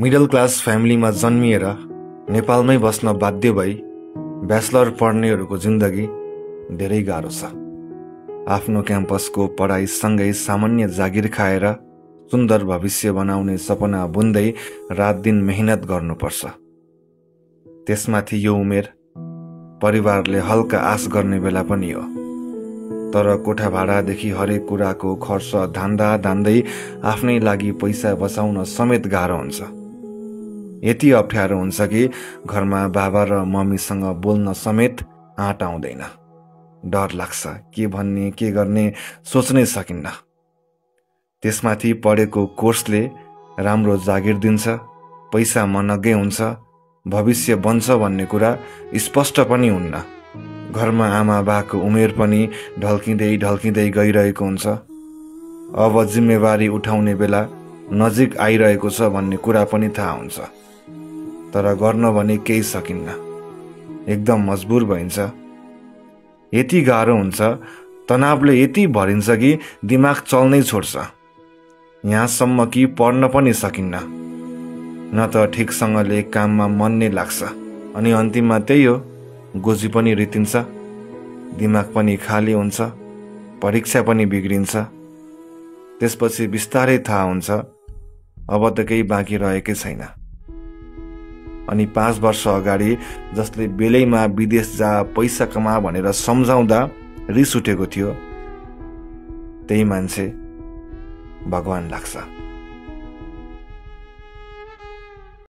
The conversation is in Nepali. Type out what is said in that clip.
मिडल क्लास फ्यामिलीमा जन्मिएर नेपालमै बस्न बाध्य भई ब्याचलर पढ्नेहरूको जिन्दगी धेरै गाह्रो छ। आफ्नो क्याम्पसको पढाइसँगै सामान्य जागिर खाएर सुन्दर भविष्य बनाउने सपना बुन्दै रात दिन मेहनत गर्नुपर्छ। त्यसमाथि यो उमेर परिवारले हल्का आश गर्ने बेला पनि हो। तर कोठा भाडादेखि हरेक कुराको खर्च धान्दै आफ्नै लागि पैसा बचाउन समेत गाह्रो हुन्छ। यति अप्ठ्यारो हुन्छ कि घरमा बाबा र मम्मीसँग बोल्न समेत आँट आउँदैन। डर लाग्छ, के भन्ने के गर्ने सोच्नै सकिन्न। त्यसमाथि पढेको कोर्सले राम्रो जागिर दिन्छ, पैसा मनग्गै हुन्छ, भविष्य बन्छ भन्ने कुरा स्पष्ट पनि हुन्न। घरमा आमा बाको उमेर पनि ढल्किँदै गइरहेको हुन्छ। अब जिम्मेवारी उठाउने बेला नजिक आइरहेको छ भन्ने कुरा पनि थाहा हुन्छ। तर गर्न भने केही सकिन्न, एकदम मजबुर भइन्छ। यति गाह्रो हुन्छ, तनावले यति भरिन्छ कि दिमाग चल्नै छोड्छ। यहाँसम्म कि पढ्न पनि सकिन्न, न त ठिकसँगले काममा मन नै लाग्छ। अनि अन्तिममा त्यही हो, गोजी पनि रितिन्छ, दिमाग पनि खाली हुन्छ, परीक्षा पनि बिग्रिन्छ। त्यसपछि बिस्तारै थाहा हुन्छ अब त केही बाँकी रहेकै छैन। अनि 5 वर्ष अगाडि जसले बेलैमा विदेश जा, पैसा कमा भनेर सम्झाउँदा रिस उठेको थियो, त्यही मान्छे भगवान लाग्छ।